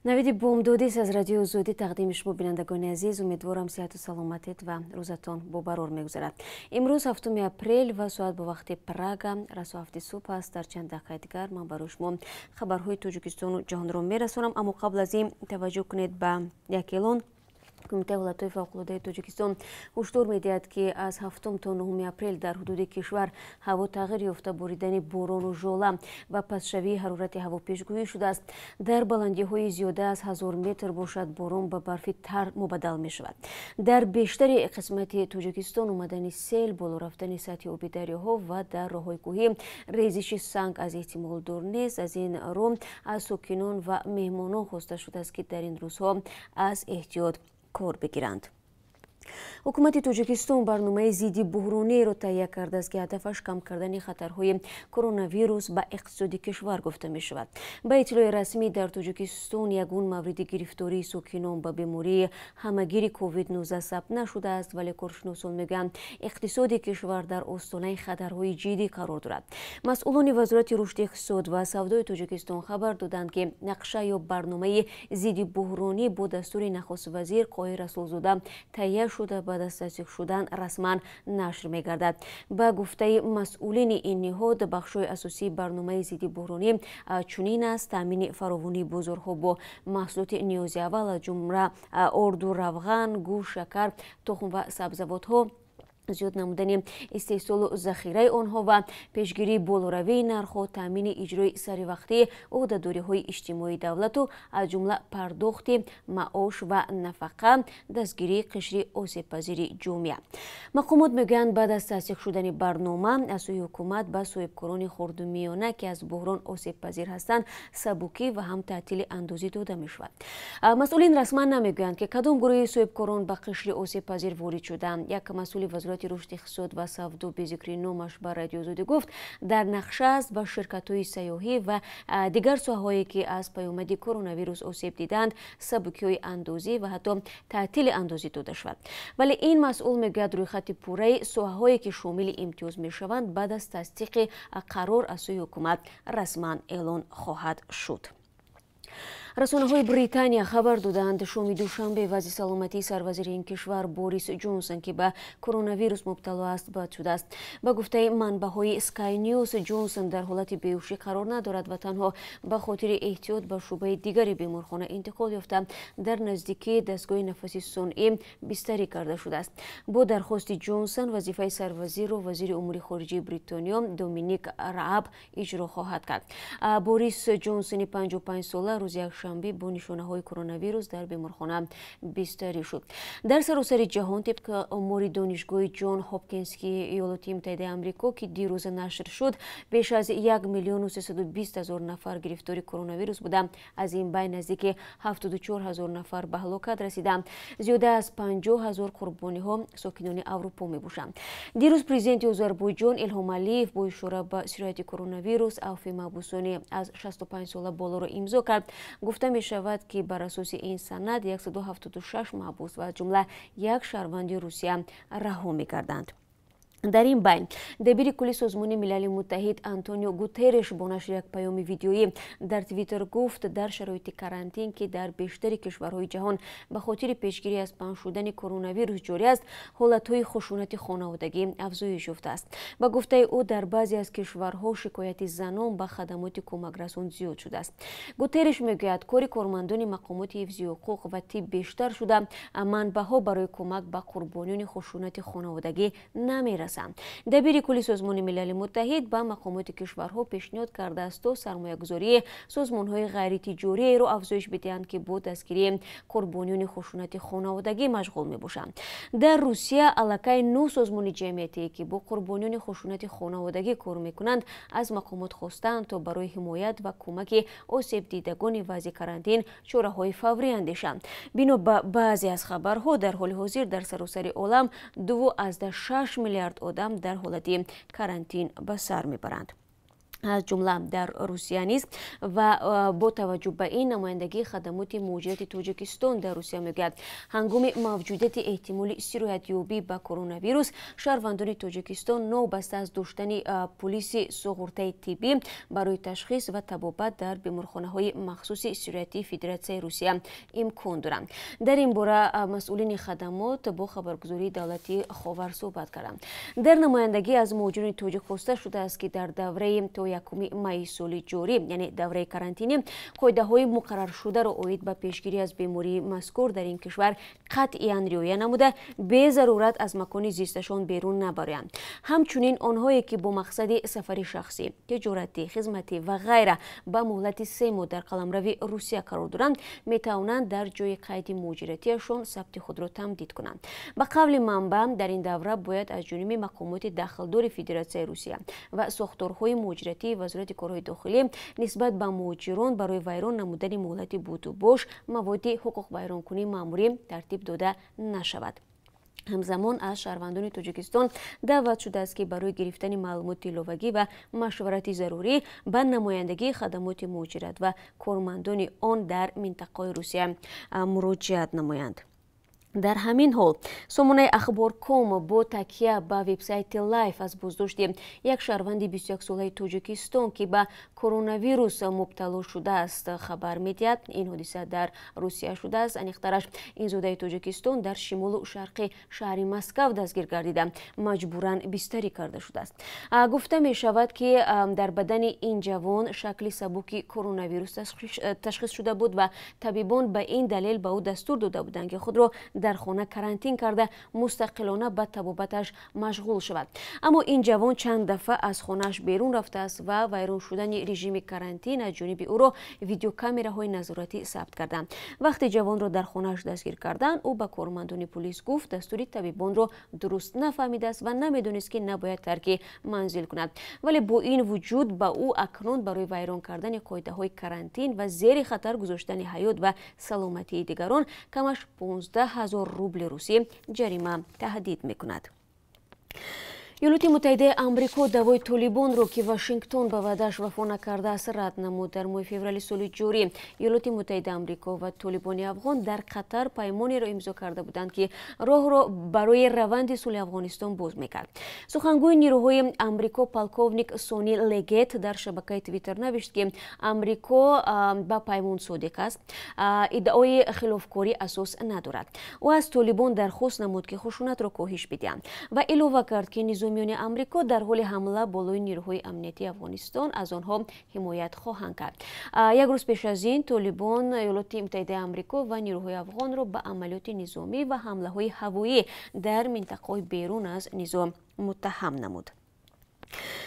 Навиди бомдодист аз Радиои Озодӣ тақдими шумо, бинандагони азиз. Умедворам, сиҳату саломатед ва рӯзатон бо барор мегузарад. Имрӯз 7 апрел ва соат бо вақти Прага расо 7-и субҳ аст. Дар чанд дақиқаи дигар ман барои шумо хабарҳои Тоҷикистону ҷаҳонро мерасонам, аммо қабл аз ин таваҷҷӯҳ кунед ба як эълон. Кумитаи ҳолатҳои фавқулодаи Тоҷикистон ҳушдор медиҳад, ки аз 7 то 9 апрел дар ҳудуди кишвар ҳаво тағйир ёфта, боридани борону жола ва пастшавии ҳарорати ҳаво пешгӯӣ шудааст. Дар баландиҳои зиёда аз 1000 метр бошад, борон ба барфи тар мубаддал мешавад. Дар бештари қисмати Тоҷикистон омадани сел, боло рафтани сатҳи оби дарёҳо ва дар роҳҳои кӯҳӣ резиши санг аз эҳтимол дур нест. Аз ин рӯ аз сокинон ва меҳмонон хоста шудааст, ки дар ин рӯзҳо аз эҳтиёт кор бигиранд. Ҳукумати Тоҷикистон барномаи зидди буҳрониеро таҳия кардааст, ки ҳадафаш кам кардани хатарҳои коронавирус ба иқтисоди кишвар гуфта мешавад. Ба иттилои расмӣ, дар Тоҷикистон ягон мавриди гирифтории сокинон ба бемории ҳамагири COVID-19 сабт нашудааст, вале коршиносон мегӯянд, иқтисоди кишвар дар остонаи хатарҳои ҷиддӣ қарор дорад. Масъулони Вазорати рушди иқтисод ва савдои Тоҷикистон хабар доданд, ки нақша ё барномаи зидди буҳронӣ бо дастури нахуствазир Қоҳир Расулзода таҳия шуда, баъд аз тасдиқ шудан расман нашр мегардад. Ба гуфтаи масъулини ин ниҳод, бахшҳои асосии барномаи зидди буҳронӣ чунин аст: таъмини фаровонии бозорҳо бо маҳсулоти ниёзи аввал, аз ҷумла орду, равған, гӯшт, шакар, тухм ва сабзавотҳо, зиёд намудани истеҳсолу захираи онҳо ва пешгирии болоравии нархҳо, таъмини иҷрои саривақтии ӯҳдадориҳои иҷтимоии давлату аз ҷумла пардохти маош ва нафақа, дастгирии қишри осебпазири ҷомеа. Мақомот мегӯянд, баъд аз тасдиқ шудани барнома аз сӯи ҳукумат ба соҳибкорони хурду миёна, ки аз буҳрон осебпазир ҳастанд, сабукӣ ва ҳам таътили андозӣ дода мешавад. Масъулин расман намегӯянд, ки кадом гурӯҳи соҳибкорон ба қишри осебпазир ворид шуданд. Як масъули Вазорати рушди иқтисод ва савдо бе зикри номаш ба Радиои Озодӣ гуфт, дар нақша аст ба ширкатҳои сайёҳӣ ва дигар соҳаҳое, ки аз паёмади коронавирус осеб диданд, сабукиҳои андозӣ ва ҳатто таътили андозӣ дода шавад. Вале ин масъул мегӯяд, рӯйхати пурраи соҳаҳое, ки шомили имтиёз мешаванд, баъд аз тасдиқи қарор аз сӯи ҳукумат расман эълон хоҳад шуд. Расонаҳои Британия хабар доданд, шоми душанбе вазъи саломатии сарвазири ин кишвар Борис Ҷонсон, ки ба коронавирус мубтало аст, бад шудааст. Ба гуфтаи манбаъҳои Sky News, Ҷонсон дар ҳолати беҳушӣ қарор надорад ва танҳо ба хотири эҳтиёт ба шӯъбаи дигари беморхона интиқол ёфта, дар наздикии дастгоҳи нафаси сунъӣ бистарӣ карда шудааст. Бо дархости Ҷонсон вазифаи сарвазирро вазири умури хориҷии Бритониё Доминик Рааб иҷро хоҳад кард. Борис Ҷонсони 55 сола рӯзи якшанбе бо нишонаҳои коронавирус дар беморхона бистарӣ шуд. Дар саросари ҷаҳон, тибқи омори Донишгоҳи Ҷон Ҳопкински Иёлоти Муттаҳидаи Амрико, ки дирӯза нашр шуд, беш аз 1 320 000 нафар гирифтори коронавирус буда, аз ин байн наздики 74 ҳазор нафар ба ҳалокат расиданд. Зиёда аз 50 ҳазор қурбониҳо сокинони Аврупо мебошанд. Дирӯз президенти Озарбойҷон Илҳом Алиев бо ишора ба сирояти коронавирус авфи маҳбусони аз 65 сола болоро имзо кард. Гуфта мешавад, ки бар асоси ин санад 176 маҳбус ва аз ҷумла як шаҳрванди Русия раҳо мекарданд. Дар ин байн дабири кулли Созмони Милали Муттаҳид Антонио Гутерреш бо нашри як паёми видеоӣ дар Твиттер гуфт, дар шароити карантин, ки дар бештари кишварҳои ҷаҳон ба хотири пешгирӣ аз паҳн шудани коронавирус ҷорӣ аст, ҳолатҳои хушунати хонаводагӣ афзоиш ёфтааст. Ба гуфтаи ӯ, дар баъзе аз кишварҳо шикояти занон ба хадамоти кӯмакрасон зиёд шудааст. Гутерреш мегӯяд, кори кормандони мақомоти ҳифзи ҳуқуқ ва тиб бештар шуда, манбаъҳо барои кӯмак ба қурбониёни хушунати хонаводагӣ намерасанд. Дабири кулли Созмони Милали Муттаҳид ба мақомоти кишварҳо пешниҳод кардааст, то сармоягузории созмонҳои ғайритиҷориеро афзоиш бидиҳанд, ки бо дастгирии қурбониёни хушунати хонаводагӣ машғул мебошанд. Дар Русия аллакай нӯ созмони ҷамъиятие, ки бо қурбониёни хушунати хонаводагӣ кор мекунанд, аз мақомот хостаанд, то барои ҳимоят ва кӯмаки осебдидагони вазъи карантин чораҳои фаврӣ андешанд. Бино ба баъзе аз хабарҳо, дар ҳоли ҳозир дар саросари олам 2,6 миллиард одам дар ҳолати карантин ба сар мебаранд. Аз ҷумла дар Русия низ. Ва бо таваҷҷӯҳ ба ин, намояндагии хадамоти муҳоҷирати Тоҷикистон дар Русия мегӯяд, ҳангоми мавҷудияти эҳтимоли сироятёбӣ ба коронавирус шаҳрвандони Тоҷикистон новобаста аз доштани полиси суғуртаи тиббӣ барои ташхис ва табобат дар беморхонаҳои махсуси сироятии Федератсияи Русия имкон доранд. Дар ин бора масъулини хадамот бо хабаргузории давлатии Ховар суҳбат карданд. Дар намояндагӣ аз муҳоҷирони тоҷик хоста шудааст, ки дар давраи то 1 майи соли ҷорӣ, яъне давраи карантинӣ, қоидаҳои муқарраршударо оид ба пешгирӣ аз бемории мазкур дар ин кишвар қатъиян риоя намуда, безарурат аз макони зисташон берун набароянд. Ҳамчунин онҳое, ки бо мақсади сафари шахсӣ, тиҷоратӣ, хизматӣ ва ғайра ба муҳлати 3 моҳ дар қаламрави Русия қарор доранд, метавонанд дар ҷои қайди муҳоҷиратиашон сабти худро тамдид кунанд. Ба қавли манбаъ, дар ин давра бояд аз ҷониби мақомоти дахлдори Федератсияи Русия ва сохторҳои муҳоҷиратии Вазорати корҳои дохилӣ нисбат ба муҳоҷирон барои вайрон намудани муҳлати будубош маводи ҳуқуқвайронкунии маъмурӣ тартиб дода нашавад. Ҳамзамон аз шаҳрвандони Тоҷикистон даъват шудааст, ки барои гирифтани маълумоти иловагӣ ва машварати зарурӣ ба намояндагии хадамоти муҳоҷират ва кормандони он дар минтақаҳои Русия муроҷиат намоянд. Дар ҳамин ҳол, сомонаи Ахборком бо такя ба вебсайти Лайф аз боздошти як шаҳрванди 21-солаи Тоҷикистон, ки ба коронавирус мубтало шудааст, хабар медиҳад. Ин ҳодиса дар Русия шудааст. Аниқтараш, ин зодаи Тоҷикистон дар шимолу шарқи шаҳри Москав дастгир гардида, маҷбуран бистарӣ карда шудааст. Гуфта мешавад, ки дар бадани ин ҷавон шакли сабуки коронавирус ташхис шуда буд ва табибон ба ин далел ба ӯ дастур дода буданд, ки худро дар хона карантин карда, мустақилона ба табобаташ машғул шавад. Аммо ин ҷавон чанд дафъа аз хонааш берун рафтааст ва вайрон шудани режими карантин аз ҷониби ӯро видеокамераҳои назоратӣ сабт карданд. Вақте ҷавонро дар хонааш дастгир карданд, ӯ ба кормандони пулис гуфт, дастури табибонро дуруст нафаҳмидааст ва намедонист, ки набояд тарки манзил кунад. Вале бо ин вуҷуд ба ӯ акнун барои вайрон кардани қоидаҳои карантин ва зери хатар гузоштани ҳаёт ва саломатии дигарон камаш 15 ҳазор рубли русӣ ҷарима таҳдид мекунад. Иёлоти Муттаҳидаи Амрико даъвои Толибонро, ки Вашингтон ба ваъдааш вафо накардааст, рад намуд. Дар моҳи феврали соли ҷорӣ Иёлоти Муттаҳидаи Амрико ва Толибони афғон дар Қатар паймонеро имзо карда буданд, ки роҳро барои раванди сулҳи Афғонистон боз мекард. Сухангӯи нирӯҳои Амрико, полковник Сони Легет, дар шабакаи Твиттер навишт, ки Амрико ба паймон содиқ аст, иддаои хилофкорӣ асос надорад. Ӯ аз Толибон дархост намуд, ки хушунатро коҳиш бидиҳанд, ва илова кард, ки низомиёни Амрико дар ҳоли ҳамла болои нирӯҳои амниятии Афғонистон аз онҳо ҳимоят хоҳанд кард. Як рӯз пеш аз ин Толибон Иёлоти Муттаҳидаи Амрико ва нирӯҳои афғонро ба амалиёти низомӣ ва ҳамлаҳои ҳавоӣ дар минтақаҳои берун аз низом муттаҳам намуд.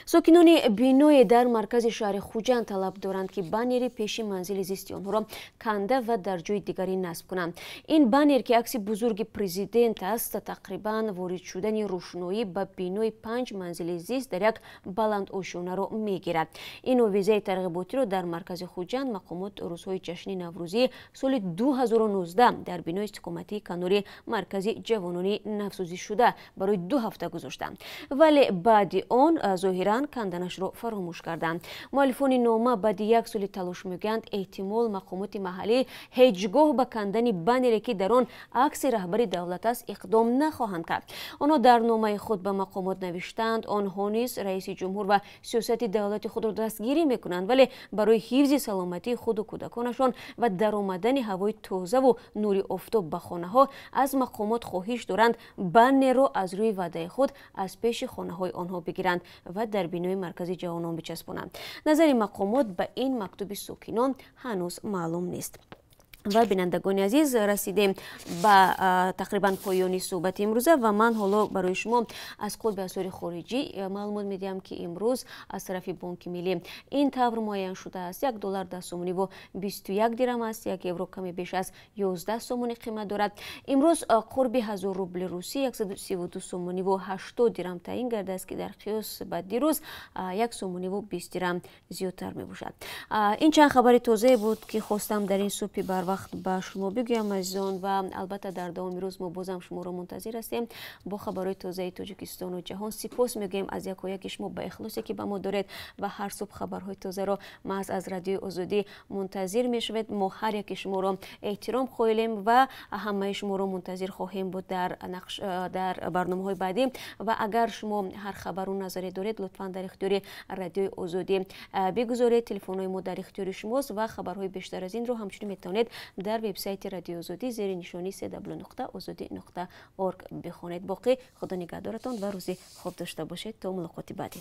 Сокинони биное дар маркази шаҳри Хуҷанд талаб доранд, ки баннери пеши манзили зисти онҳоро канда ва дар ҷои дигарӣ насб кунанд. Ин баннер, ки акси бузурги президент аст, тақрибан ворид шудани рӯшноӣ ба бинои панҷ манзили зист дар як баландошёнаро мегирад. Ин овезаи тарғиботиро дар маркази Хуҷанд мақомот рӯзҳои ҷашни Наврӯзӣ соли 2019 дар бинои истиқоматии канори маркази ҷавонони навсозишуда барои 2 ҳафта гузоштанд, вале баъди он зоҳиран канданашро фаромӯш карданд. Муаллифони нома баъди як соли талош мегӯянд, эҳтимол мақомоти маҳаллӣ ҳеҷ гоҳ ба кандани баннере, ки дар он акси раҳбари давлат аст, иқдом нахоҳанд кард. Онҳо дар номаи худ ба мақомот навиштаанд, онҳо низ раиси ҷумҳур ва сиёсати давлати худро дастгирӣ мекунанд, вале барои ҳифзи саломатии худу кӯдаконашон ва даромадани ҳавои тозаву нури офтоб ба хонаҳо аз мақомот хоҳиш доранд, баннерро аз рӯи ваъдаи худ аз пеши хонаҳои онҳо бигиранд ва дар бинои маркази ҷавонон бичаспонанд. Назари мақомот ба ин мактуби сокинон ҳанӯз маълум нест. Ва, бинандагони азиз, расидем ба тақрибан поёни суҳбати имрӯза ва ман ҳоло барои шумо аз қурби асъори хориҷӣ маълумот медиҳам, ки имрӯз аз тарафи Бонки Миллӣ ин тавр муайян шудааст: 1 доллар 10 сомониву 21 дирам аст, 1 евро каме беш аз 11 сомонӣ қимат дорад. Имрӯз қурби 1000 рубли русӣ 132 сомониву 80 дирам таъин гардааст, ки дар қиёс ба дирӯз 1 сомониву 20 дирам зиёдтар мебошад. Ин чанд хабари тозае буд, ки хостам дар ин субҳи барвақт. хушвақт ба шумо бигӯям, азизон, ва албатта дар давоми рӯз мо бозам шуморо мунтазир ҳастем бо хабарҳои тозаи Тоҷикистону ҷаҳон. Сипос мегӯем аз якояки шумо ба ихлосе, ки ба мо доред ва ҳар субҳ хабарҳои тозаро маҳз аз Радиои Озодӣ мунтазир мешавед. Мо ҳар яки шуморо эҳтиром хоҳем ва ҳамаи шуморо мунтазир хоҳем буд дар барномаҳои баъдӣ. Ва агар шумо ҳар хабару назаре доред, лутфан дар ихтиёри Радиои Озодӣ бигузоред. Телефонҳои мо дар ихтиёри шумост ва хабарҳои бештар аз инро ҳамчунин метавонед дар вебсайти Радиои Озодӣ зери нишони cw.ozodi.org бихонед. Боқӣ худо нигаҳдоратон ва рӯзи хуб дошта бошед. То мулоқоти баъдӣ.